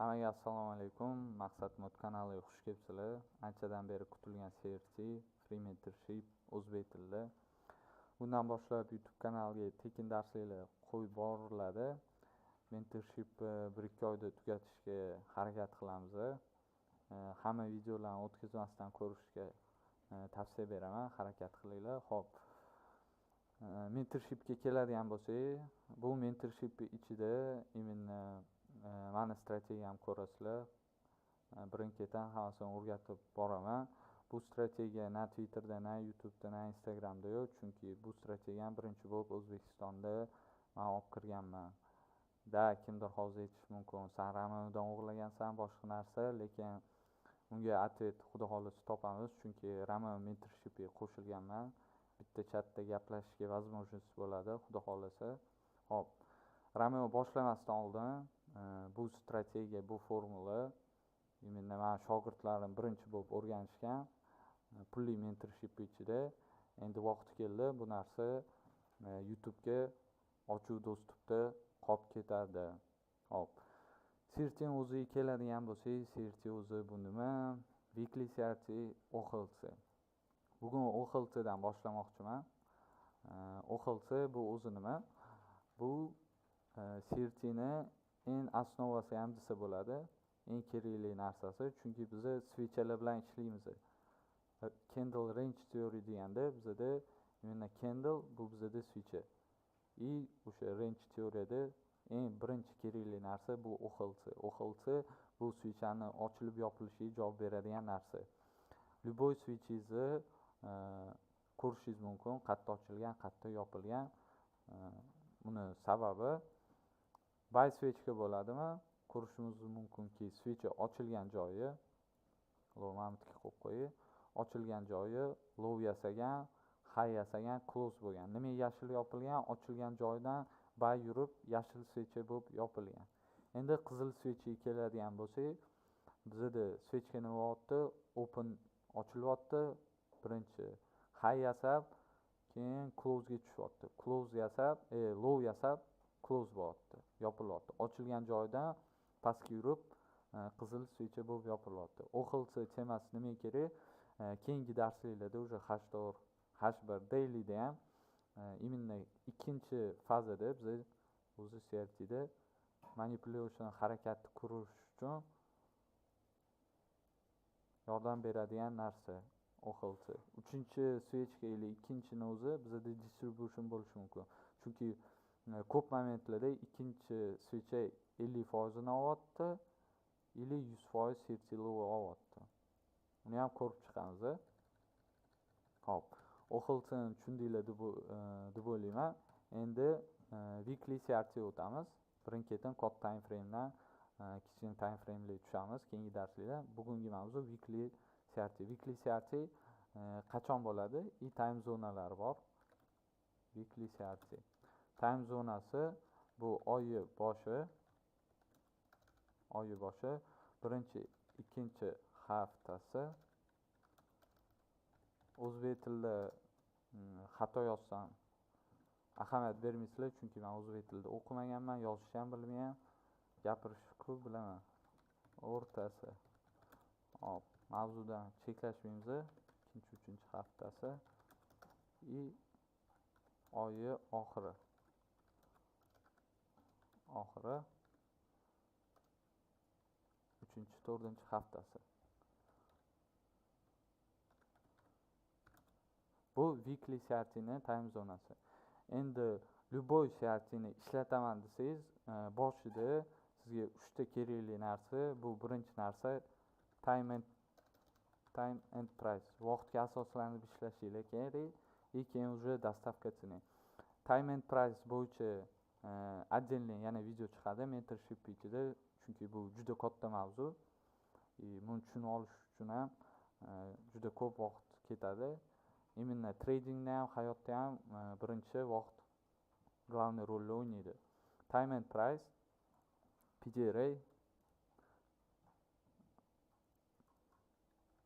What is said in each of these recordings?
Hammaga assalomu alaykum. Maqsad Mod kanaliga xush kelibsizlar. Anchadan beri kutilgan CRT Free Mentorship o'zbek tilida. Bundan boshlab YouTube kanaliga tekin darsliklar qo'yib boriladi. Mentorship 1-2 oyda tugatishga harakat qilamiz. Hamma videolarni o'tkazmasdan ko'rishga tavsiya beraman, harakat qilinglar. Xo'p. Mentorshipga keladigan bo'lsak, bu mentorship ichida именно mani strategiyam ko'rasizlar. Birin-ketin hammasini o'rgatib boraman. Bu strategiya na Twitterda, na YouTube'da, na Instagramda yo'q, chunki bu strategiyani birinchi bo'lib O'zbekistonda men olib kirganman. Da kimdir hozir aytishi mumkin, sen Ramodan o'g'irlagansan, boshqa narsa, lekin unga ответ xudo xohlasa topamiz, chunki Ramo mentorshipga qo'shilganman. Bitta chatda gaplashishga возможность bo'ladi, xudo xohlasa. Xo'p, Romeo boshlamasdan oldin bu strategiya, bu formula именно men shogirdlarim birinchi bo'lib o'rganishgan pulli mentorship ichida. Endi vaqti keldi, bu narsa YouTube'ga ochiq dostupda qolib ketadi. Xo'p, CRT o'ziga keladigan bo'lsak, CRT o'zi bu nima? Weekly CRT OHLC. Bugun OHLCdan boshlamoqchiman. OHLC bu o'zi nima? Bu CRTni eng asnovasi ham desa bo'ladi, eng kerakli narsasi, chunki biz svechalar bilan ishlaymiz. Candle range theory deganda bizada именно candle bu bizada svecha. И o'sha range teoriyada eng birinchi kerakli narsa bu OHLC. OHLC bu svechani ochilib yopilishiga javob beradigan narsa. Любой svechingizni ko'rishingiz mumkin, qayerda ochilgan, qayerda yopilgan. Buni sababi buy svechka bo'ladimi? Ko'rishimiz mumkinki, svecha ochilgan joyi, low mana bu qo'yib qo'yay, ochilgan joyi low yasagan, high yasagan, close bo'lgan. Nima yashil yopilgan? Ochilgan joyidan buy yurib, yashil svecha bo'lib yopilgan. Endi qizil svechaga keladigan bo'lsak, bizda svechka nima bo'lyapti? Open ochilyapti, birinchi high yasab, keyin close ga tushyapti. Close yasab, low yasab close bo'lyapti, yopilyapti. Ochilgan joyidan pastga yurib, qizil svecha bo'lib yopilyapti. OHLC temasi nimaga kerak? Keyingi darsliklarda уже H4, H1 dailyda ham именно ikkinchi fazada biz o'zi CRTda manipulation harakatni qurish uchun yordam beradigan narsa OHLC. Uchinchi svechka или ikkinchini o'zi bizda distribution bo'lishi mumkin. Chunki ko'p momentlarda ikkinchi svecha 50% olyapti или 100% CRT low olyapti. Uni ham ko'rib chiqamiz. Xo'p, OHLCni tushundinglar deb o'ylayman. Endi weekly CRT o'tamiz. Birin-ketin katta time frame'dan kichkina time frame'ga tushamiz keyingi darslikda. Bugungi mavzu weekly CRT. Weekly CRT qachon bo'ladi? I time zonalari bor. Weekly CRT. Time zonasi bu oyi boshi, oyi boshi, birinchi, ikkinchi haftasi. O'zbek tilida xato yozsam ahamiyat bermaysizlar, chunki men o'zbek tilida o'qimaganman, yozishni ham bilmayman, gapirishni ko'p bilaman. O'rtasi. Hop, mavzudan cheklashmaymiz. Ikkinchi, uchinchi haftasi i oyi oxiri. Oxiri uchinchi, to'rtinchi haftasi. Bu weekly CRTni time zonasi. Endi любой CRTni ishlataman desangiz, boshida sizga 3 ta kerakli narsa. Bu birinchi narsa time and price. Vaqtga asoslanib ishlashinglar kerak. И keyin уже доставка цены. Time and price bo'yicha отдельный yana video chiqadi mentorship ichida, chunki bu juda katta mavzu. Buni tushunib olish uchun ham juda ko'p vaqt ketadi. Именно tradingda ham, hayotda ham birinchi vaqt главный rolni o'ynaydi. Time and price, PDRA,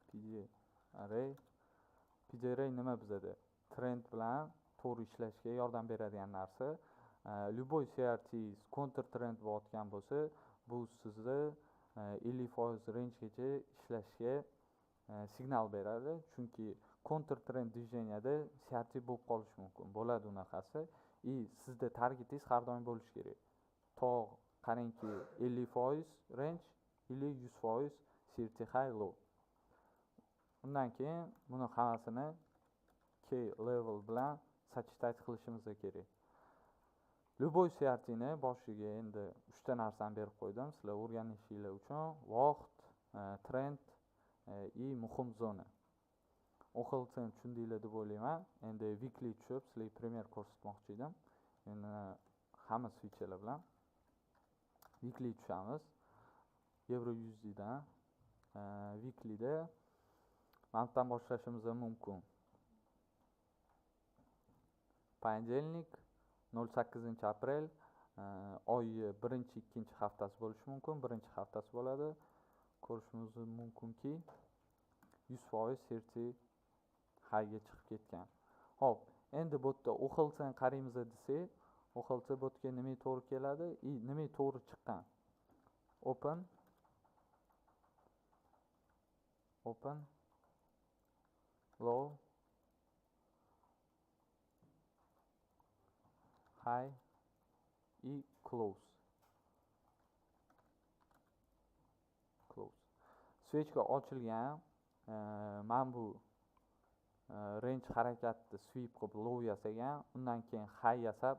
PDRA, PDRA nima bizada? Trend bilan to'g'ri ishlashga yordam beradigan narsa. Любой CRT kontra trend bo'layotgan bo'lsa, bu sizni 50% rangegacha ishlashga signal beradi. Chunki counter trend движенияda CRT bo'lib qolishi mumkin. Bo'ladi unaqasi. И sizda targetingiz har doim bo'lishi kerak. To qarangki 50% range или 100% CRT high low. Undan keyin buni hammasini key level bilan сочетать qilishimiz kerak. Любой CRT ni boshiga endi 3 ta narsani berib qo'ydim, sizlar o'rganishinglar uchun: vaqt, trend и muhim zona. OHLCni tushundinglar deb o'ylayman. Endi weekly tushib, sizlarga пример ko'rsatmoqchi edim. Endi hamma switchlar bilan weekly tushamiz. Euro USDdan weeklyda mana bundan boshlashimiz mumkin. Понедельник 08 aprel oyi birinchi, ikkinchi haftasi bo'lishi mumkin. Birinchi haftasi bo'ladi. Ko'rishimiz mumkinki 100% CRT highga chiqib ketgan. Xo'p, endi bu yerda OHLCni qaraymiz desak, OHLC bu yerga nima to'g'ri keladi? I nima to'g'ri chiqqan? Open, open, low, high и close. Close. Свечка ochilgan, mana bu range harakatni sweep qilib low yasagan, undan keyin high yasab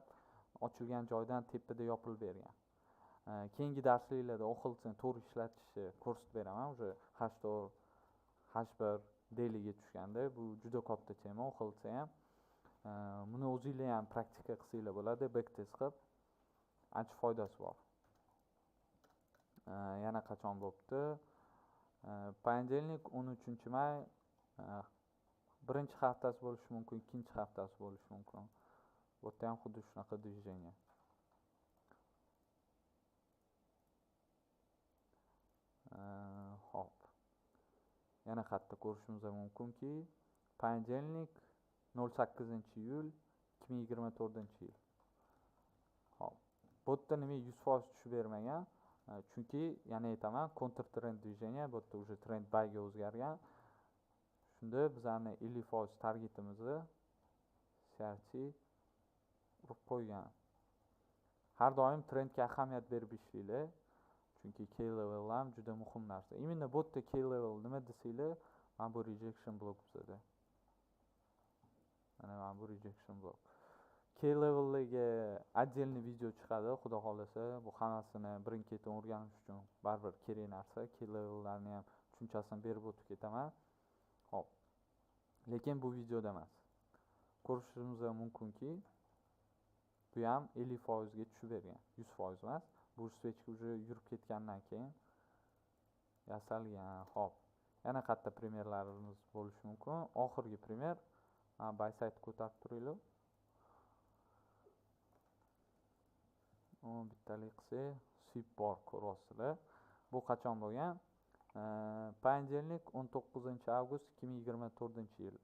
ochilgan joydan tepada yopilib bergan. Keyingi darsliklarda OHLCni to'g'ri ishlatishni ko'rsatib beraman. Уже H4, H1 dailyga tushganda bu juda katta tema OHLC ham. Buni o'zinglar ham praktika qilsanglar bo'ladi, backtest qilib ancha foydasi bor. Yana qachon bo'pti? Понедельник 13 may birinchi haftasi bo'lishi mumkin, ikkinchi haftasi bo'lishi mumkin. Bu yerda ham xuddi shunaqa движение. Xo'p. Yana xatda ko'rishimiz mumkinki, понедельник 08 iyul 2024-yil. Xo'p. Bu yerda nima 100% tushib bermagan? Chunki yana aytaman, counter trend движение bu yerda уже trend buyga o'zgargan. Shunda bizani 50% targetimizni CRT urib qo'ygan. Har doim trendga ahamiyat berib ishlanglar. Chunki key level ham juda muhim narsa. Именно bu yerda key level nima desanglar, mana bu rejection block bizada. Mana bu rejection block. Key levellarga отдельный video chiqadi, xudo xolasa. Bu hammasini birin-ketin o'rganish uchun baribir kerak narsa. Key levellarni ham tushunchasini berib o'tib ketaman. Xo'p. Lekin bu videoda emas. Ko'rishimiz mumkinki, bu ham 50% ga tushib bergan. 100% emas. Bu свечка уже yurib ketgandan keyin yasalgan. Xo'p. Yana katta primerlarimiz bo'lishi mumkin. Oxirgi primer, mana buy side ko'tarib turinglar. Bittalik qilsak, sweep bor ko'ryapsizlar. Bu qachon bo'lgan? Понедельник 19 avgust 2024-yil.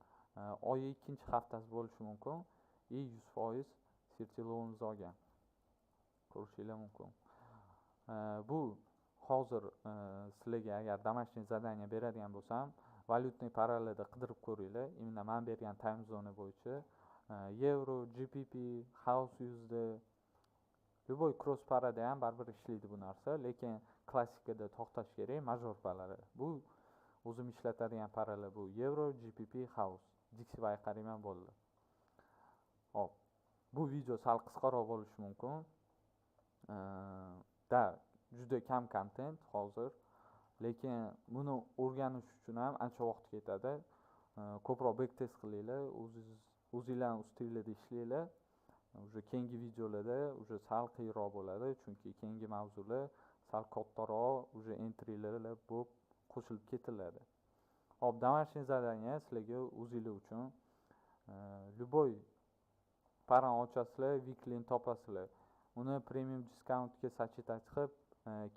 Oyi ikkinchi haftasi bo'lishi mumkin. И 100% CRT low'imizni olgan. Ko'rishinglar mumkin. Bu hozir sizlarga agar домашний zadание beradigan bo'lsam, valyutniy paralarda qidirib ko'ringlar. Именно men bergan time zone bo'yicha euro, GBP, house USD, любой cross parada ham baribir ishlaydi bu narsa, lekin klassikada to'xtash kerak major paralari. Bu o'zim ishlatadigan paralar bu euro, GBP, house. DXY qarayman bo'ldi. Xo'p, bu video sal qisqaroq bo'lishi mumkin. Da juda kam kontent hozir, lekin buni o'rganish uchun ham ancha vaqt ketadi. Ko'proq backtest qilinglar, o'zingizlarning ustingizda ishlanglar. Уже keyingi videolarda уже sal qiyinroq bo'ladi, chunki keyingi mavzular sal kattaroq, уже entrylar bo'lib qo'shilib ketiladi. Xo'p, домашний задание sizlarga o'zingizlar uchun любой parani ochasizlar, weeklyni topasizlar. Uni premium discountga сочетать qilib,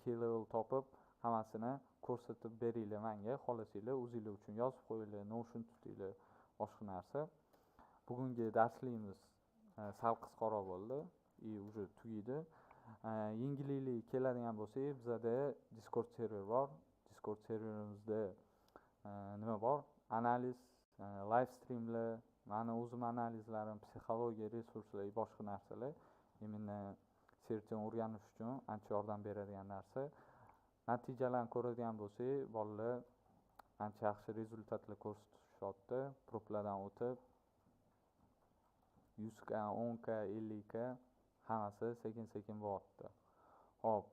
key level topib, hammasini ko'rsatib beringlar menga. Xohlasanglar o'zingizlar uchun yozib qo'yinglar, Notion tutinglar, boshqa narsa. Bugungi darsligimiz sal qisqaroq bo'ldi, и уже tugaydi. Yengillikli keladigan bo'lsak, bizada Discord server bor. Discord serverimizda nima bor? Analiz, live streamlar, mani o'zim analizlarim, psixologiya resurslar, boshqa narsalar. Именно CRTni o'rganish uchun ancha yordam beradigan narsa. Natijalarni ko'radigan bo'lsak, bolalar ancha yaxshi результат lar ko'rsatishyapti. Proplardan o'tib 100K, 10K, 50K hammasi sekin-sekin bo'lyapti. Xo'p,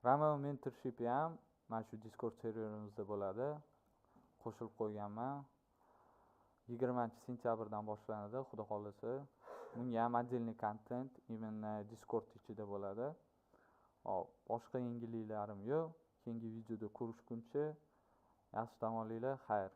Romeo mentorship ham mana shu Discord serverimizda bo'ladi. Qo'shilib qo'yganman. 20-sentyabrdan boshlanadi, xudo xohlasa. Bunga ham отдельный kontent именно Discord ichida bo'ladi. Xo'p, boshqa yengilliklarim yo'q. Keyingi videoda ko'rishguncha yaxshi dam olinglar, xayr.